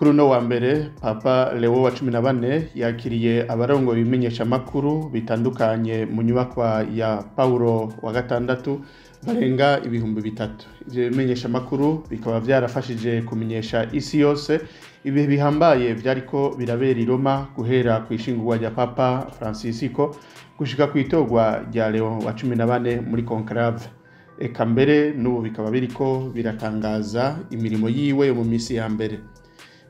Kuri uno wa mbere, Papa Leo wa 14 yakiriye abarongoye ibimenyeshamakuru bitandukanye mu nyubakwa ya Paulo wa gatandatu barenga 3000. Ivyo bimenyeshamakuru bikaba vyarafashije kumenyesha isi yose ibihe bihambaye vyariko birabera i Roma guhera kw'ishingurwa rya Papa Francisco gushika kw'itorwa rya Leo wa 14 muri conclave. Eka mbere n'ubu bikaba biriko biratangaza imirimo yiwe yo mu misi ya mbere.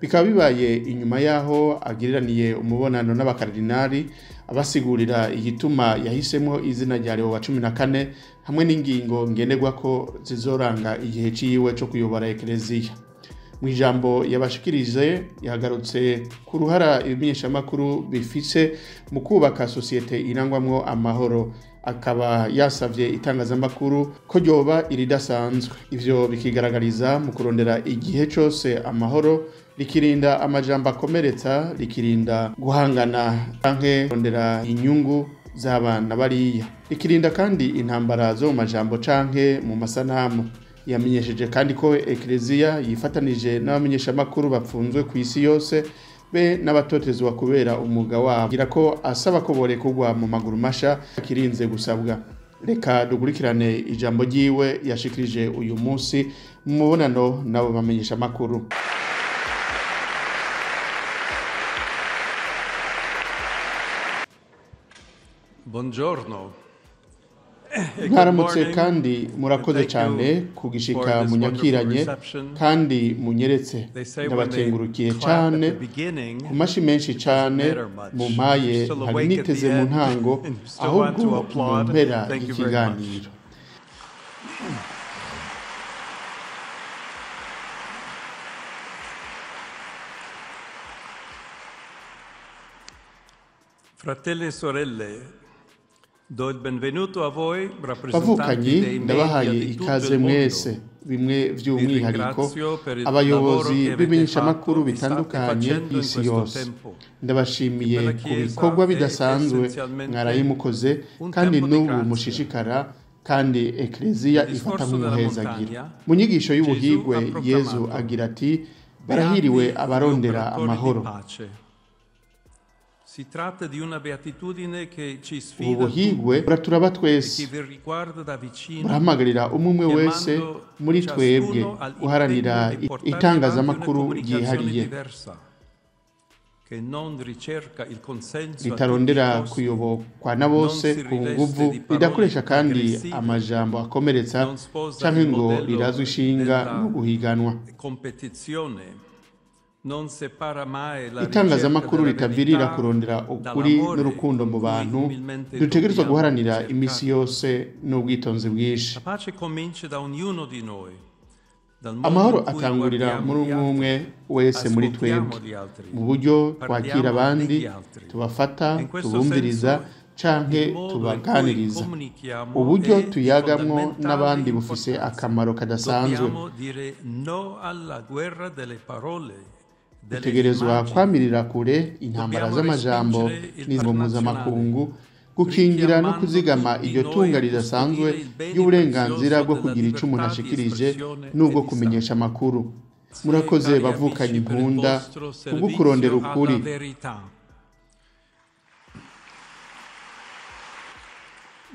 Bikaba bibaye inyuma yaho agiriraniye umubonano n'abakardinali abasigurira igituma yahisemo izina rya Leo wa 14 hamwe n'ingingo ngenderwako zizoranga igihe ciwe co kuyobora Eklezia. Mu ijambo yabashikirije yagarutse ku ruhara ibimenyeshamakuru bifise mu kubaka sosiyete irangwamwo amahoro, akaba yasavye itangazamakuru ko ryoba iridasanzwe. Ivyo bikigaragariza mu kurondera igihe cose amahoro, rikirinda amajambo akomeretsa, rikirinda guhangana canke kurondera inyungu z'abana bariya, rikirinda kandi intambara zo mu majambo canke mu masanamu. Yamenyesheje kandi ko Eklezia yifatanije n'abamenyeshamakuru bapfunzwe ku isi yose be n'abatotezwa kubera umwuga wabo, agira ko asaba ko borekurwa mu maguru masha akirinze gusabwa. Reka dukurikirane ijambo ryiwe yashikirije uyu munsi mu mubonano n'abo bamenyeshamakuru. Buongiorno. Mwaramutse kandi murakoze cyane kugishika munyakiranye kandi munyeretse. Ndabakengurukiye cyane ku mashi menshi cyane mumpaye, ntari niteze mu ntango ahubwo mu mpera y'ikiganiro. Fratelli e sorelle, do il benvenuto a voi, rappresentanti Bavukanyi, dei media ndabahaye di tutto ikaze il mondo. mwese, bimwe Vi vy'umwihariko ringrazio per il abayobozi lavoro che avete b'imenyeshamakuru fatto e state bitandukanye facendo in isi questo yose. tempo. Ndabashimiye Per la ku Chiesa bikorwa è bidasanzwe essenzialmente mwarayimukoze un kandi tempo di n'ubu grazia. mushishikara, kandi Eklezia Nel ifata discorso della nk'umuhezagira. montagna, Mu nyigisho Gesù y'ubuhigwe ha Yezu proclamato: agira ati: barahiriwe Beati gli abarondera operatori di amahoro. pace. Si tratta di una beatitudine che ci Ubu sfida buhigwe tutti buraturaba e che twese, vi riguarda da vicino, burahamagarira umwe umwe wese chiamando muri twebwe ciascuno all'impegno guharanira di portare avanti una itangazamakuru comunicazione ryihariye, diversa, che non ricerca il consenso a tutti i ritarondera costi, kuyobokwa na non bose si ku riveste nguvu, di parole ridakoresha kandi aggressive, amajambo akomeretsa non sposa canke il ngo modello rirazwe ishinga no della guhiganwa. competizione, non separa mai la ricerca Itangazamakuru della ritavirira verità kurondera ukuri dall'amore n'urukundo con mu cui bantu, umilmente dutegerezwa dobbiamo guharanira imisi cercare. yose n'ubwitonzi bwinshi. La pace comincia da ognuno di noi, dal modo Amahoro in cui atangurira guardiamo muri gli umwe altri, umwe wese muri ascoltiamo twebwe, gli altri, mu buryo twakira parliamo abandi, degli altri. tubafata, In questo tubumviriza senso, canke il modo in cui tubaganiriza. comunichiamo Uburyo è di tuyagamwo fondamentale n'abandi bufise importanza. akamaro kadasanzwe. Dobbiamo dire no alla guerra delle parole, delle Dutegerezwa immagini. kwamirira kure intambara Dobbiamo z'amajambo respingere il n'inzego internazionale, mpuzamakungu, gukingira no richiamando kuzigama tutti iryo noi tunga a ridasanzwe custodire il bene ry'uburenganzira prezioso bwo della kugira ico umuntu libertà di ashikirije espressione e n'ubwo di kumenyesha stampa. amakuru. Grazie, Murakoze cari bavukanyi amici, per il nkunda vostro kubwo kurondera servizio alla ukuri. verità.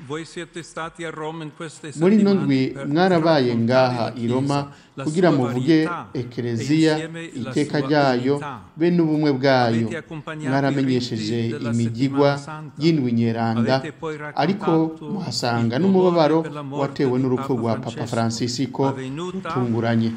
Voi siete stati a Roma in queste Muri ino settimane ndwi per mwarabaye raccontare ngaha la i Roma Chiesa, la kugira sua muvuge varietà e Eklezia, insieme la iteka sua ryayo unità. be n'ubumwe bwayo. Avete accompagnato i riti Mwaramenyesheje della imigigwa Settimana Santa, y'indwi nyeranda, avete poi ariko raccontato il muhasanga dolore n'umubabaro per la morte watewe di n'urupfu Papa rwa Papa Francesco, Francisco avvenuta rutunguranye.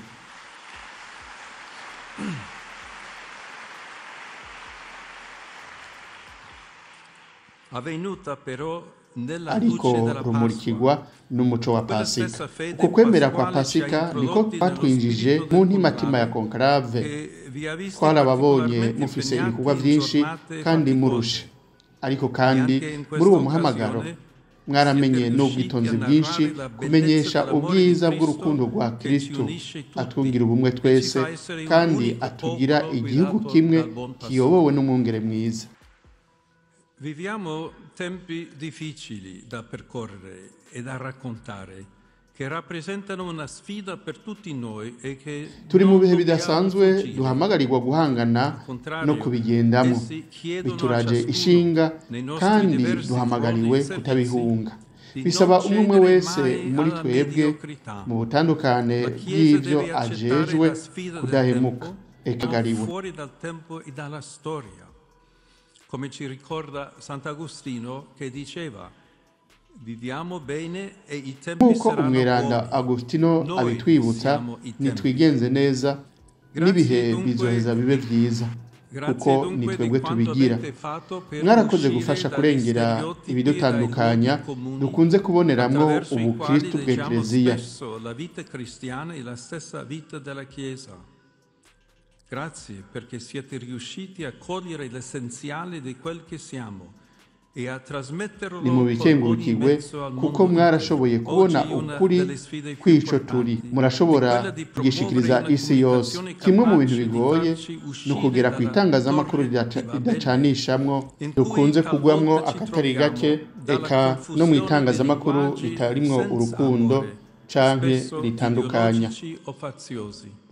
Avvenuta però nella Ariko luce della Pasqua. rumurikirwa n'umuco wa Quella Pasika. stessa fede Uko kwemera kwa pasquale ci ha Pasika niko introdotti nello kwatwinjije spirito mu del ntimatima ya conclave conclave. che vi ha visti Twarababonye particolarmente mufise impegnati ibikorwa in vyinshi giornate kandi faticose. murushe, ariko E kandi anche in muri questa uwo muhamagaro occasione mwaramenye siete riusciti a n'ubwitonzi bwinshi narrare la bellezza kumenyesha dell'amore di ubwiza Cristo bw'urukundo rwa che ci Kristo unisce tutti atwungira ubumwe e ci twese fa essere un kandi unico atugira popolo igihugu guidato kimwe dal buon kiyobowe pastore. n'umwungere mwiza. Viviamo tempi difficili da percorrere e da raccontare. che rappresentano una sfida per tutti noi e che Turi mu non bihe dobbiamo bidasanzwe fuggire. Duhamagarirwa guhangana Al no contrario, kubigendamo. Essi chiedono a Bituraje ciascuno, ishinga nei nostri kandi diversi duhamagariwe ruoli e servizi, kutabihunga. di Bisaba non umwe umwe cedere wese mai muri alla twebwe mediocrità. mu butandukane La Chiesa bw'ivyo deve accettare ajejwe la sfida del kudahemuka tempo, ekagariwe. non fuori dal tempo e dalla storia. Come ci ricorda Sant'Agostino che diceva: viviamo bene e i tempi Nk'uko saranno umweranda buoni. Agustino Noi abitwibutsa, siamo i tempi. nitwigenze neza n'ibihe Grazie dunque, bizoheza bibe vyiza grazie kuko ni dunque di twebwe quanto tubigira. avete fatto per Mwarakoze uscire gufasha dagli kurengera stereotipi e dai ibidutandukanya luoghi comuni dukunze kuboneramwo attraverso i quali ubukristu leggiamo bw'Ekleziya. Spesso la vita cristiana e la stessa vita della Chiesa. Grazie perché siete riusciti a cogliere l'essenziale di quel che siamo e a trasmetterlo Ni con ogni mubikengurukirwe mezzo al kuko mondo intero. mwarashoboye kubona Oggi una ukuri delle sfide più kw'ico turi, importanti è murashobora quella di promuovere kugishikiriza una isi yose. comunicazione Kimwe mu bintu capace di bigoye farci ni uscire ukugera ku dalla itangazamakuru torre di Babele ridacanishamwo in cui dukunze kugwamwo talvolta ci akatari gake, troviamo dalla eka no mu confusione dei itangazamakuru linguaggi ritarimwo senza urukundo amore, canke spesso ritandukanya. Ideologici o faziosi.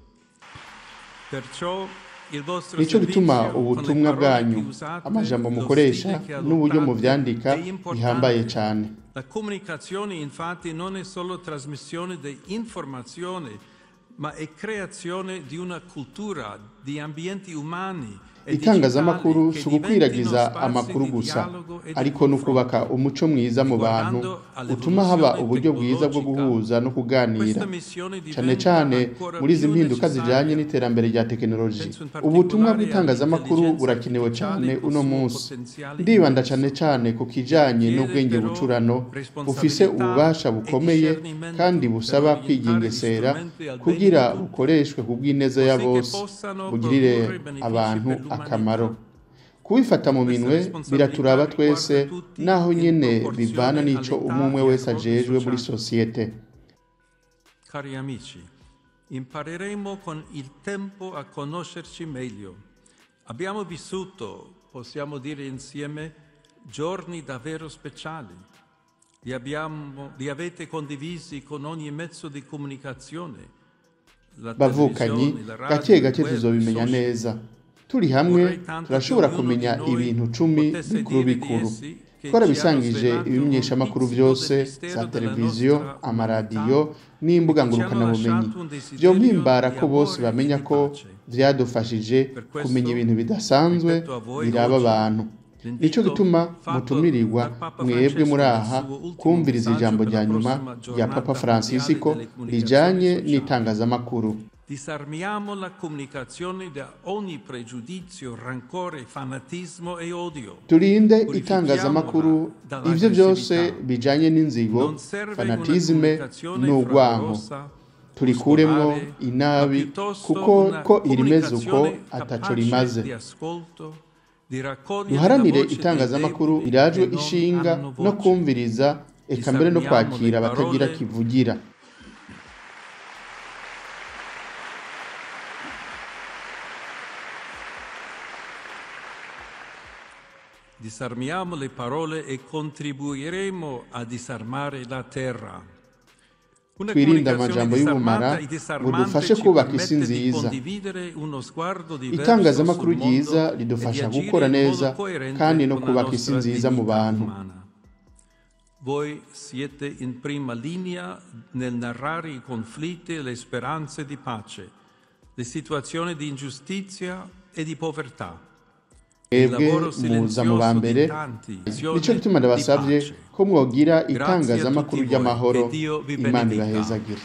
Perciò il vostro Nico gituma servizio, con le ubutumwa parole bwanyu, che usate, amajambo lo mukoresha stile che n'uburyo adottate muvyandika è bihambaye importante. cane. La comunicazione infatti non è solo trasmissione di informazione, ma è creazione di una cultura, di ambienti umani e Itangazamakuru digitali si che diventino ugukwiragiza spazi amakuru di gusa, dialogo e di ariko no kubaka confronto. umuco mwiza mu bantu Guardando utuma haba all'evoluzione uburyo bwiza bwo tecnologica, guhuza no kuganira, questa missione cane diventa cane ancora muri izi più mpinduka zijanye necessaria. n'iterambere rya tekinoloji. Penso in Ubutumwa particolare bw'itangazamakuru all'intelligenza burakenewe artificiale cane col uno suo munsi. Potenziale Ndibanda cane immenso. cane ku kijanye Richiede n'ubwenge però bucurano bufise responsabilità ububasha e bukomeye kandi discernimento per busaba orientare gli kwigengesera strumenti al bene kugira di tutti, bukoreshwe ku bw'ineza ya così che bose, possano bugirire produrre benefici abantu per l'umanità. akamaro. Kubifata mu Questa minwe responsabilità biraturaba riguarda twese tutti naho in nyene bivana proporzione n'ico all'età umwe umwe e ai wese ruoli ajejwe muri sociali. sosiyete. Cari amici, impareremo con il tempo a conoscerci meglio. Abbiamo vissuto, possiamo dire insieme, giorni davvero speciali. Li avete condivisi con ogni mezzo di comunicazione, la Bavukanyi, televisione, la gake radio, il gake web, i tuzobimenya social. Neza. Turi hamwe Vorrei tanto che turashobora ognuno di kumenya noi ibintu 10 potesse bikuru dire di bikuru. essi che ci hanno Twarabisangije svelato un ibimenyeshamakuru pizzico del vyose, za mistero della televiziyo, nostra umanità amaradiyo n'imbuga e che ci hanno ngurukanabumenyi. Lasciato un desiderio Vyompimbara di ko bose amore e bamenya di ko pace. vyadufashije Per kumenya questo ibintu bidasanzwe ripeto a voi biraba oggi abantu. Nico l'invito gituma fatto mutumirirwa dal Papa mwebwe Francesco muri nel aha suo ultimo kumviriza messaggio ijambo per la rya nyuma prossima rya Papa giornata mondiale Francisco delle comunicazioni rijanye sociali. n'itangazamakuru. Disarmiamo la comunicazione da ogni pregiudizio, rancore, fanatismo e odio. Turinde itangazamakuru Purifichiamola ivyo vyose dall'aggressività. Bijanye n'inzigo, Non serve una fanatisme comunicazione n'urwanko. fragorosa o Turikuremwo scolare, ma inabi piuttosto kuko una ko irimeze uko comunicazione ataco capace rimaze. Di ascolto, di raccogliere la Duharanire voce dei itangazamakuru deboli rirajwe che non ishinga hanno no voce. kumviriza eka mbere no Disarmiamo le kwakira abatagira parole kivugira. Disarmiamo le parole e contribuiremo a disarmare la terra. Una Twirinde comunicazione amajambo y'ubumara disarmata e ngo disarmante dufashe ci kubaka isi permette di nziza. Condividere uno sguardo diverso Itangazamakuru sul ryiza mondo e di ridufasha agire gukora in modo neza coerente kandi no con la kubaka isi nostra nziza mu dignità bantu. Umana. Voi siete in prima linea nel narrare i conflitti e le speranze di pace, le situazioni di ingiustizia e di povertà. Il Mwebwe lavoro muza mu ba silenzioso mbere di tanti, nico azioni gituma di ndabasavye pace. ko mwogira Grazie a itangazamakuru tutti voi, ry'amahoro. che Dio vi Imana benedica. ibahezagire.